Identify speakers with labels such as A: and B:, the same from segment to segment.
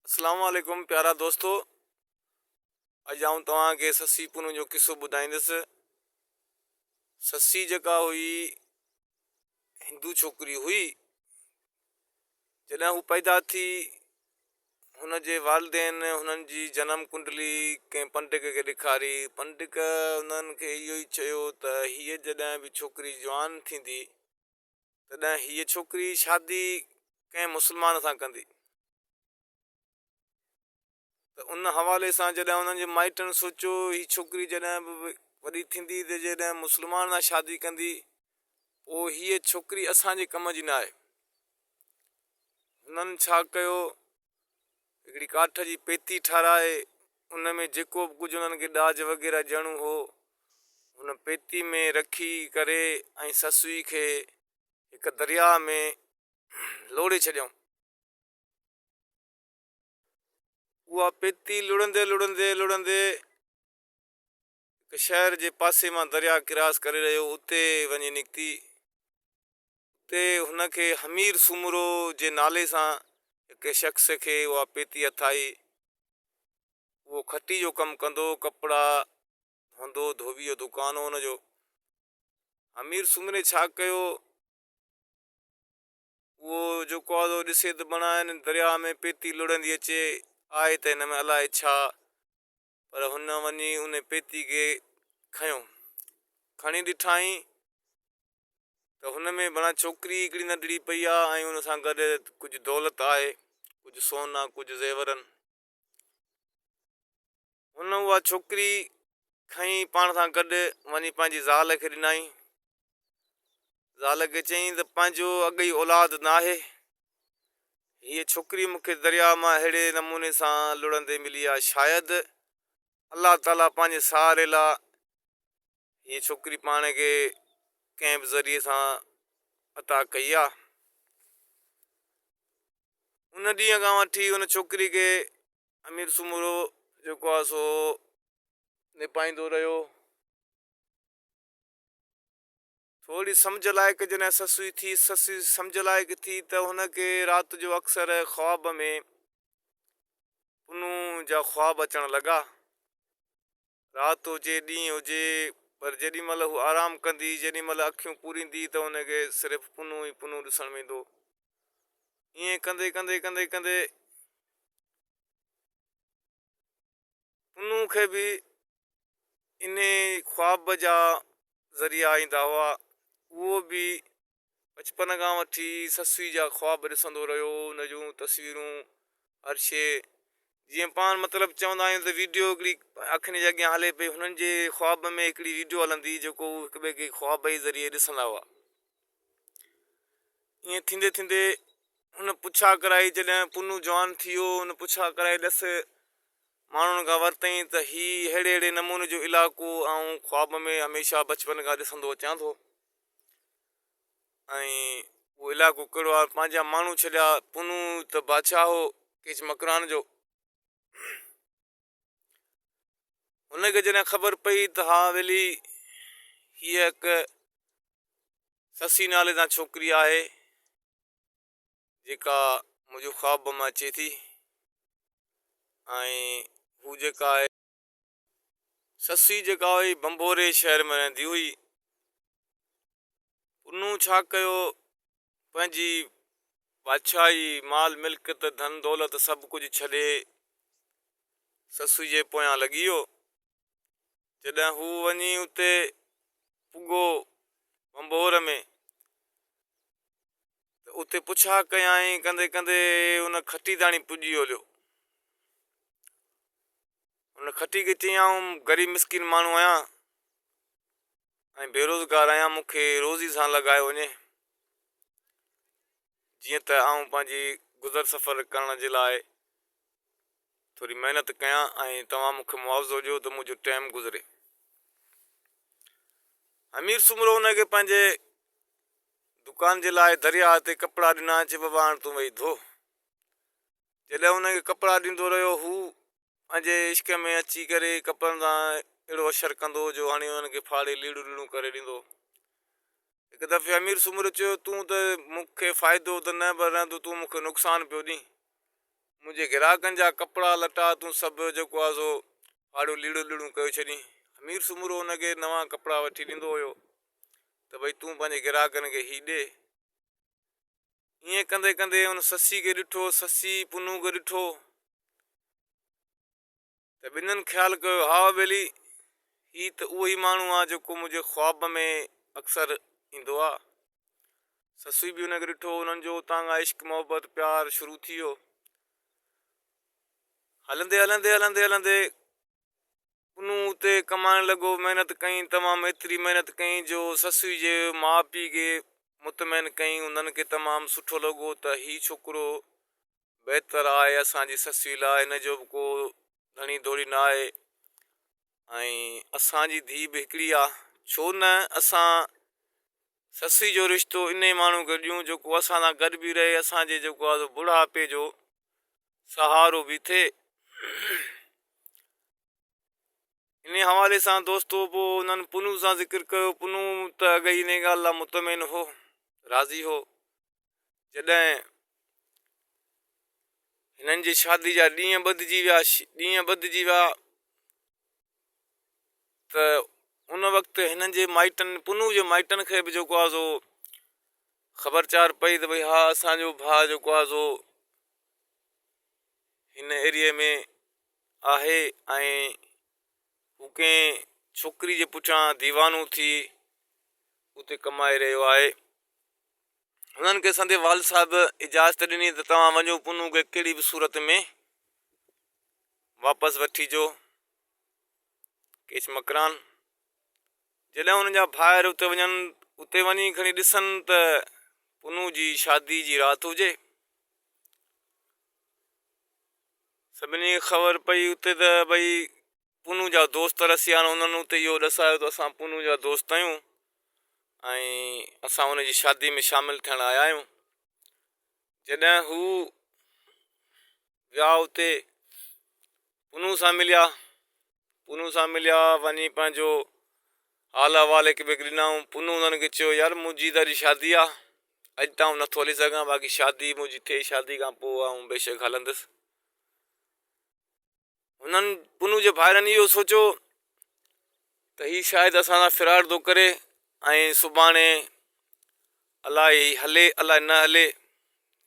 A: اسلام عليڪم پيارا دوستو اڄ آئون توهان کي سسي پنهون جو قصو ٻڌائيندس سسي جيڪا هئي هندو ڇوڪري هئي جڏهن هو پيدا ٿي هن جي والدين هنن جي جنم ڪنڊلي ڪنهن پنڊڪ کي ڏيکاري پنڊڪ انهن کي اهو ئي چيو ته هيء جڏهن به ڇوڪري جوان ٿيندي تڏهن هيء ڇوڪري شادي ڪنهن مسلمان سان ڪندي ته ان حوالي سان جڏهن انهن جي مائٽن سوچيو هي ڇوڪري جڏهن به وڏي ٿيندي ته جڏهن مسلمان سان شادي ڪندي پوء هيء ڇوڪري اسان جي ڪم جي ناهي. هنن ڇا ڪيو هڪڙي ڪاٺ جي پيتي ٺاراهي ان ۾ جيڪو به ڪجهه انهن کي ڏاج وغيره ڏيڻو هو ان پيتي ۾ رکي ڪري ۽ سسئي کي هڪ درياء ۾ لوڙهي ڇڏيائون. اها پيتي لڙهندي لڙهندي لڙهندي هڪ شهر جي پاسي مان درياء ڪراس ڪري رهيو اتي وڃي نڪتي. اتي هن کي حمير سومرو جي نالي سان هڪ شخص کي اها پيتي هٿ آئي. اهو کٽي جو ڪم ڪندو هو، ڪپڙا ڌوئندو هو، ڌوٻي جو دڪان هو هن جو. حمير سومري ڇا ڪيو، اهو جيڪو آهي سو ڏسي ته بڻائن درياء ۾ پيتي لڙهندي اچي، آهي ته هن ۾ الائي ڇا، پر هن وڃي ان پيتي کي کنيو. کڻي ڏٺائين ته هن ۾ بڻا ڇوڪري هڪڙي ننڍڙي پئي آ ۽ ان سان گڏ ڪجهه دولت آهي، ڪجهه سون آ، ڪجهه زيورن. هن اها ڇوڪري کنئي پاڻ سان گڏ وڃي پنهنجي زال کي ڏنائين. زال کي چيائين ته پنهنجو اڳ ئي اولاد ناهي، هيء ڇوڪري مون کي درياء مان اهڙي نموني سان لڙهندي ملي آهي، شايد الله تعاليٰ پنهنجي سهاري لاء هيء ڇوڪري پاڻ کي ڪنهن به ذريعي سان عطا ڪئي آهي. ان ڏينهن کان وٺي ان ڇوڪري کي امير سومرو جيڪو آهي سو نپائيندو رهيو. ٿوري سمجهه لائق جڏهن سسئي ٿي، سسئي سمجهه لائق ٿي ته هن کي رات جو اڪثر خواب ۾ پنهون جا خواب اچڻ لڳا. رات هجي ڏينهن هجي پر جيڏي مهل هو آرام ڪندي، جيڏي مهل اکيون پوريندي ته هن کي صرف پنهون ئي پنهون ڏسڻ ۾ ايندو. ائين ڪندي ڪندي ڪندي ڪندي پنهون کي به انهي خواب جا ذريعا ايندا هئا. اهو به بچپن کان وٺي سسئي جا خواب ڏسندو رهيو، ان جون تصويرون هر شيء جيئن پاڻ مطلب چوندا آهيون ته ويڊيو هڪڙي اکين جي اڳيان هلي پئي هنن جي خواب ۾ هڪڙي ويڊيو هلندي جيڪو هو هڪ ٻئي کي خواب جي ذريعي ڏسندا هئا. ائين ٿيندي ٿيندي هن پڇا ڪرائي جڏهن پنهون جوان ٿي ويو هن پڇا ڪرائي ڏس ماڻهن کان ورتائين ته هي ههڙي ههڙي نموني جو علائقو آئون خواب ۾ هميشه بچپن کان ڏسندو اچان ٿو ۽ اهو علائقو ڪهڙو آهي پنهنجا ماڻهو ڇڏيا پنهون ته بادشاهه هو ڪيچ مڪران جو هن کي جڏهن خبر پئي ته ها ويلي هيء هڪ سسي نالي سان ڇوڪري آهي جيڪا منهنجو خواب مان اچي ٿي ۽ هو جيڪا آهي سسي جيڪا هئي بمبوري شهر ۾ رهندي هئي پنهون ڇا ڪيو پنهنجي بادشاهي، مال ملڪيت، ڌن دولت سڀ ڪجهه ڇڏي سسئي جي پويان لڳي ويو. جڏهن هو وڃي اتي پڳو ڀنڀور ۾ ته اتي پڇا ڪيائين، ڪندي ڪندي ان کٽي تاڻي پڄي هليو. ان کٽي کي چيائين آئون غريب مسڪين ماڻهو آهيان، ۽ بيروزگار آهيان مون کي روزي سان لڳايو وڃي جيئن ته آئون پنهنجي گذر سفر ڪرڻ جي لاء ٿوري محنت ڪيان ۽ توهان مون کي معاوضو ڏيو ته منهنجو ٽائيم گذري امير سومرو ان کي پنهنجي دڪان جي لاء درياهه تي ڪپڙا ڏنا چي بابا هاڻ تون ويهي ڌو جڏهن ان کي ڪپڙا ڏيندو رهيو هو پنهنجي عشق ۾ اچي ڪري ڪپڙن سان اهڙو حشر ڪندو هو جو هڻي انهن کي ڦاڙي ليڙون ليڙون ڪري ڏيندو هو. هڪ دفعي امير سومرو چيو، تون ته مون کي فائدو ته نه پر رهندو تون مون کي نقصان پيو ڏين. منهنجي گراهڪن جا ڪپڙا لٽا تون سڀ جيڪو آهي سو ڦاڙيو ليڙو ليڙون ڪيو ڇڏين. همير سومرو هن کي نوان ڪپڙا وٺي ڏيندو هيو ته ڀئي تون پنهنجي گراهڪن کي هي ڏي. ائين ڪندي ڪندي هن سسي کي ڏٺو، سسي پنهون کي ڏٺو ته ٻنهن خيال ڪيو ها ٻيلي هي ته اهو ئي ماڻهو آ جيڪو منهنجي خواب ۾ اڪثر ايندو آ. سسئي به ان کي ڏٺو، انهن جو اتان کان عشق محبت پيار شروع ٿي ويو. هلندي هلندي هلندي هلندي پنهون اتي ڪمائڻ لڳو، محنت ڪئين تمام ايتري محنت ڪئين جو سسئي جي ماء پيء کي مطمئن ڪئين، انهن کي تمام سٺو لڳو ته هي ڇوڪرو بهتر آهي اسان جي سسئي لاء هن جو به ڪو ڌڻي ڌوڙي نه آهي ۽ اسان جي ڌيء به هڪڙي آ ڇو نه اسان سسئي جو رشتو انهي ماڻهو کي ڏيون جيڪو اسان سان گڏ به رهي اسان جي جيڪو آ سو بڙهاپي جو سهارو به ٿئي. انهي حوالي سان دوستو پوء انهن پنهون سان ذڪر ڪيو پنهون ته اڳ ئي انهي ڳالهه لاء مطمئن هو راضي هو جڏهن هنن جي شادي جا ڏينهن ٻڌجي ويا ڏينهن ٻڌجي ويا ته ان وقت هنن جي مائٽن پنهون جي مائٽن کي به جيڪو آهي سو خبر چار پئي ته ڀئي ها اسانجو ڀاء جيڪو آهي سو هن ايريي ۾ آهي ۽ هو ڪنهن ڇوڪري جي پٺيان ديوانو ٿي اتي ڪمائي رهيو آهي هنن کي سندي والد صاحب اجازت ڏني ته توهان وڃو پنهون کي ڪهڙي به صورت ۾ واپس وٺي اچو ڪيچ مڪران جڏهن هنن جا ڀائر اتي وڃن اتي وڃي کڻي ڏسن ته پنهون جي شادي جي رات هجي سڀني کي خبر پئي اتي ته ڀئي پنهون جا دوست رسيا آهن انهن اتي اهو ڏسايو ته اسان پنهون جا دوست آهيون ۽ اسان ان جي شادي ۾ شامل ٿيڻ آيا آهيون جڏهن هو ويا اتي پنهون سان مليا پنهون سان مليا وڃي پنهنجو حال احوال هڪ ٻئي کي ڏنائون پنهون انهن کي چيو يار منهنجي ته اڄ شادي آهي اڄ ته آئون نٿو هلي سگهان باقي شادي منهنجي ٿئي شادي کان پوء آئون بيشڪ هلندس هنن پنهون جي ڀائرن اهو سوچيو ته هي شايد اسان سان فراڊ ٿو ڪري ۽ سڀاڻي الائي هي هلي الائي نه هلي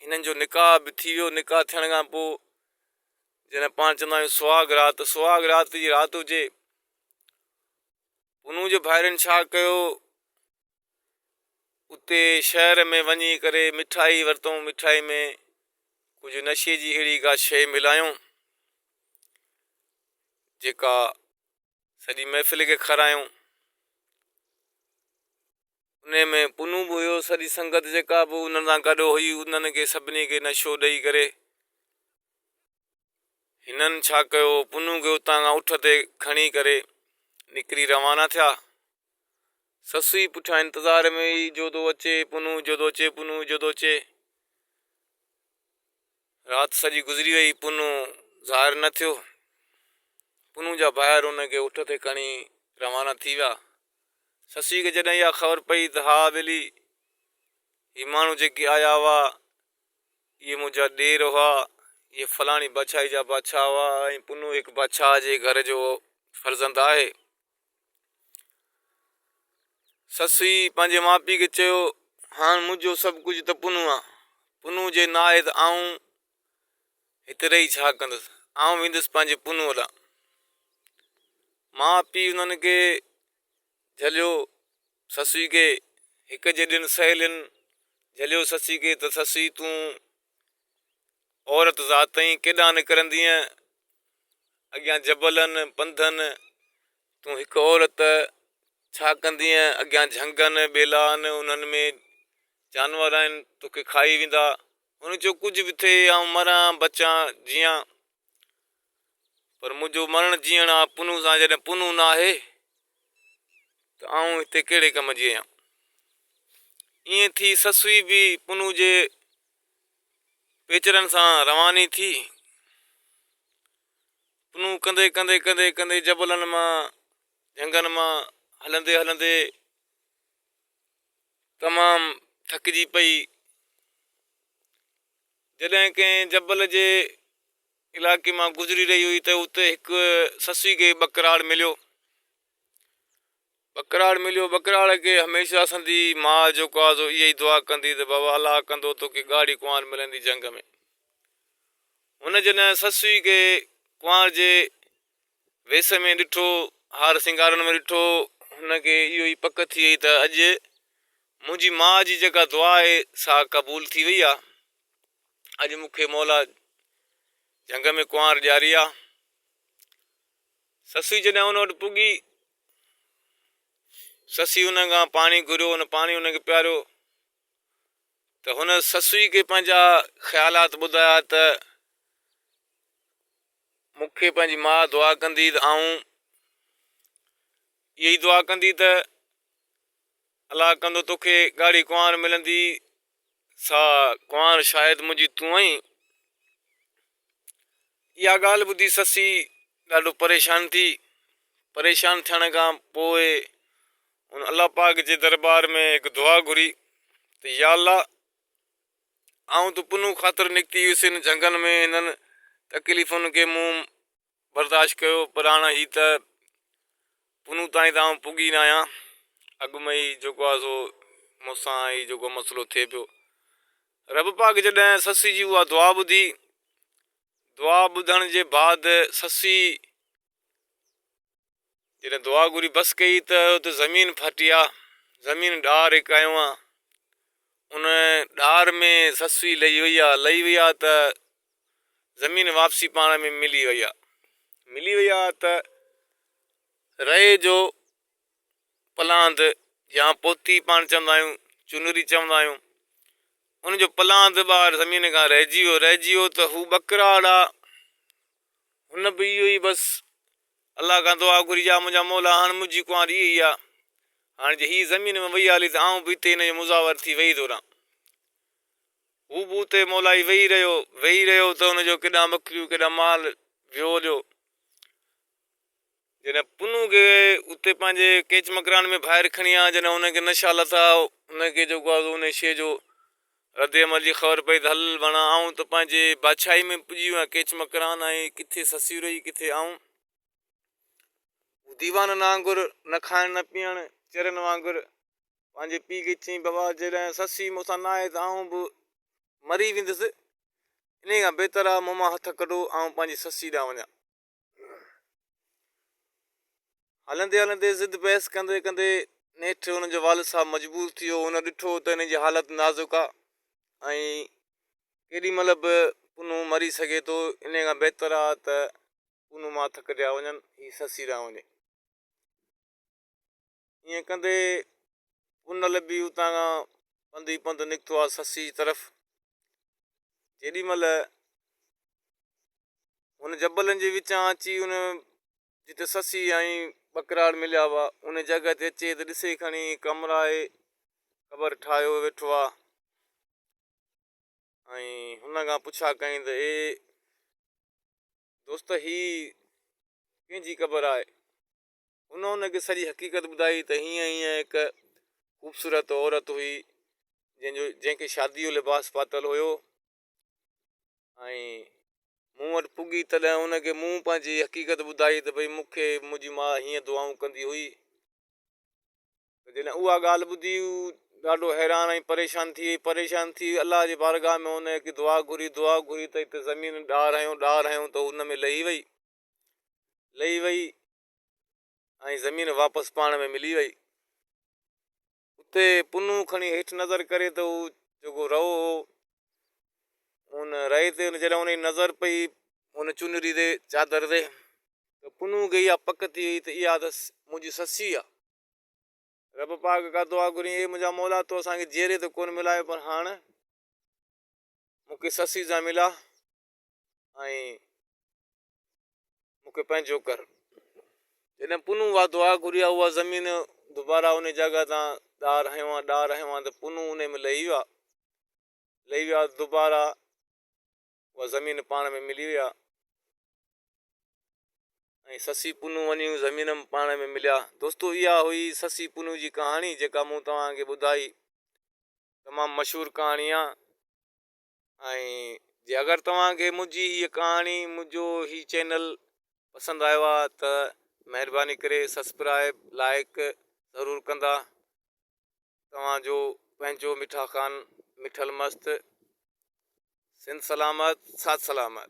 A: هنن جو نڪاح به ٿي ويو نڪاح ٿيڻ کان پوء جڏهن پاڻ چوندا آهيون سهاڳ رات سهاڳ رات جي رات هجي پنهون جي ڀائرن ڇا ڪيو اتي شهر ۾ وڃي ڪري مٺائي ورتئون، مٺائي ۾ ڪجهه نشي جي اهڙي ڪا شيء ملايائون، جيڪا سڄي محفل کي کارايائون. انهي ۾ پنهون به هيو، سڄي سنگت جيڪا به انهن سان گڏ هئي، انهن کي سڀني کي نشو ڏئي ڪري هنن ڇا ڪيو، پنهون کي اتان کان اٺ تي کڻي ڪري نڪري روانا ٿيا. سسئي پٺيان انتظار ۾ هئي، جو ٿو اچي پنهون، جو ٿو اچي پنهون، جو ٿو اچي. رات سڄي گذري وئي، پنهون ظاهر نه ٿيو. پنهون جا ڀائر ان کي اٺ تي کڻي روانا ٿي ويا. سسئي کي جڏهن اها خبر پئي ته ها ٻيلي، هي ماڻهو جيڪي آيا هئا، اهي منهنجا ڏير هئا، اهي فلاڻي بادشاهي جا بادشاهه هئا ۽ پنهون هڪ بادشاهه جي گهر جو فرزند آهي. سسئي پنهنجي ماء پيء کي چيو، هاڻ منهنجو سڀ ڪجهه ته پنهون آ. پنهون جي نه آهي ته آئون هت رهي ڇا ڪندس. آئون ويندس پنهنجي پنهونء ڏانهن. ماء پيء انهن کي جهليو سسئي کي هڪ جيڏين سهيلين جهليو سسئي کي ته سسئي تون عورت ذات آهين ڪيڏانهن نڪرندينء اڳيان جبلن پنڌن تون هڪ عورت ڇا ڪندينء اڳيان جهنگن ٻيلا آهن انهن ۾ جانور آهن توکي کائي ويندا هن چيو ڪجهه به ٿئي آئون مران بچان جيان پر منهنجو مرڻ جيئڻ آ پنهون سان جڏهن پنهون نه آهي ته آئون هتي ڪهڙي ڪم جي آهيان ائين ٿي سسئي به پنهون جي پيچرن سان رواني ٿي پنهون ڪندي ڪندي ڪندي ڪندي جبلن مان جهنگن مان هلندي هلندي تمام ٿڪجي پئي جڏهن ڪنهن جبل جي علائقي مان گذري رهي هئي ته اتي هڪ سسئي کي ٻڪراڙ مليو. ٻڪراڙ مليو، ٻڪراڙ کي هميشه سندي ماء جيڪو آ سو اها ئي دعا ڪندي ته بابا الله ڪندو توکي ڳاڙهي ڪنوار ملندي جهنگ ۾. هن جڏهن سسئي کي ڪنوار جي ويس ۾ ڏٺو، هار سينگارن ۾ ڏٺو، هن کي اهو ئي پڪ ٿي وئي ته اڄ منهنجي ماء جي جيڪا دعا آهي سا قبول ٿي وئي آ. اڄ مون کي مولا جهنگ ۾ ڪنوار ڏياري آ. سسئي جڏهن ان وٽ پڳي، سسئي ان کان پاڻي گهريو، ان پاڻي ان کي پياريو ته هن سسئي کي پنهنجا خيالات ٻڌايا ته مون کي پنهنجي ماء دعا ڪندي ته آئون اها ئي دعا ڪندي ته الله ڪندو توکي ڳاڙهي ڪنوار ملندي سا ڪنوار شايد منهنجي تون آهين. اها ڳالهه ٻڌي سسي ڏاڍو پريشان ٿي. پريشان ٿيڻ کان پوء هن الله پاڪ جي دربار ۾ هڪ دعا گهري ته يا الله آئون ته پنهون خاطر نڪتي هيس هن جهنگن ۾ هنن تڪليفن کي مون برداشت ڪيو پر هاڻ هي ته پنهون تائين ته آئون پڳي نه آهيان اڳ ۾ ئي جيڪو آهي سو مون سان هي جيڪو مسئلو ٿئي پيو. رب پاڪ جڏهن سسي جي اها دعا ٻڌي، دعا ٻڌڻ جي بعد سسي جڏهن دعا گهري بس ڪئي ته اتي زمين ڦاٽي آ، زمين ڏار هڪ آيو آ، ان ڏار ۾ سسي لهي وئي آ، لهي وئي آ ته زمين واپسي پاڻ ۾ ملي وئي آ، ملي وئي آ ته رئي جو پلاند يا پوتي پاڻ چوندا آهيون، چونري چوندا آهيون، ان جو پلاند ٻاهر زمين کان رهجي ويو، رهجي ويو ته هو ٻڪراڙ آ، هن به اهو ئي بس الله کان دعا گهري يا منهنجا مولا هاڻ منهنجي ڪنوار اها ئي آ، هاڻ جي هيء زمين ۾ وئي هلي ته آئون به هتي هن جو مزاور ٿي ويهي ٿو رهان. هو به اتي مولائي ويهي رهيو، ويهي رهيو ته هن جو ڪيڏانهن ٻڪريون ڪيڏانهن مال ويو هليو. جڏهن پنهون کي اتي پنهنجي ڪيچ مڪران ۾ ڀائر کڻي آيا، جڏهن هن کي نشا لٿا، هن کي جيڪو آهي سو ان شيء جو رد عمل جي خبر پئي ته هل ڀڻا آئون ته پنهنجي بادشاهي ۾ پڄي ويو آهيان ڪيچ مڪران ۽ ڪٿي سسي رهي ڪٿي آئون. هو ديوانن وانگر نه کائڻ نه پيئڻ، چرين وانگر پنهنجي پيء کي چيائين بابا جيڏانهن سسي مون سان نه آهي ته آئون به مري ويندس، انهيء کان بهتر آهي مون مان هٿ ڪڍو آئون پنهنجي سسي ڏانهن وڃان. هلندي هلندي ضد بحث ڪندي ڪندي نيٺ هن جو والد صاحب مجبور ٿي ويو. هن ڏٺو ته هن جي حالت نازڪ آ ۽ ڪيڏي مهل به پنهون مري سگهي ٿو، انهيء کان بهتر آ ته پنهون مان هٿ ڪڍيا وڃن، هي سسي ڏانهن وڃي. ائين ڪندي پنهل به اتان کان پنڌ ئي پنڌ نڪتو آ سسي جي طرف. جيڏي مهل هن جبلن جي وچان اچي ان جتي سسي ۽ ٻڪراڙ مليا هئا، ان جڳهه تي اچي ته ڏسي کڻي ڪمرائي قبر ٺاهيو ويٺو آ ۽ هن کان پڇا ڪيائين ته اي دوست هي ڪنهن جي قبر آهي؟ هن هن کي سڄي حقيقت ٻڌائي ته هيئن هيئن هڪ خوبصورت عورت هئي جنهن جو جنهن کي شادي جو لباس پاتل هيو ۽ مون وٽ پڳي تڏهن هن کي مون پنهنجي حقيقت ٻڌائي ته ڀئي مون کي منهنجي ماء هيئن دعائون ڪندي هئي ته جڏهن اها ڳالهه ٻڌي هو ڏاڍو حيران ۽ پريشان ٿي وئي پريشان ٿي الله جي بارگاهه ۾ هن هڪ دعا گهري دعا گهري ته هتي زمين ڏار هنيو ڏار هنيو ته هن ۾ لهي وئي لهي وئي ۽ زمين واپس پاڻ ۾ ملي وئي. اتي پنهون کڻي هيٺ نظر ڪري ته هو جيڪو رئو هو، ان رئي تي جڏهن ان جي نظر پئي ان چونري تي چادر تي ته پنهون کي اها پڪ ٿي وئي ته اها ته منهنجي سسي آ. رب پاڪ کان دعا گهري اي منهنجا مولا تو اسان کي جيئري ته ڪونه ملايو پر هاڻ مون کي سسي سان ملا ۽ مون کي پنهنجو ڪر. جڏهن پنهون اها دعا گهري ها، اها زمين دوباره ان جڳهه تان ڏار هنيو ها، ڏار هنيو ها ته پنهون انهي ۾ لهي ويا، لهي ويا دوباره اها زمين پاڻ ۾ ملي ويا ۽ سسي پنهون وڃي زمين ۾ پاڻ ۾ مليا. دوستو اها هئي سسي پنهون جي ڪهاڻي جيڪا مون توهان کي ٻڌائي. تمام مشهور ڪهاڻي آ. ۽ جي اگر توهان کي منهنجي هيء ڪهاڻي منهنجو هي چينل پسند آيو آ ته مهرباني ڪري سسپرائب لائڪ ضرور ڪندا توهان جو پنهنجو مٺا خان مٺل مست سنڌ سلامت ساٿ سلامت.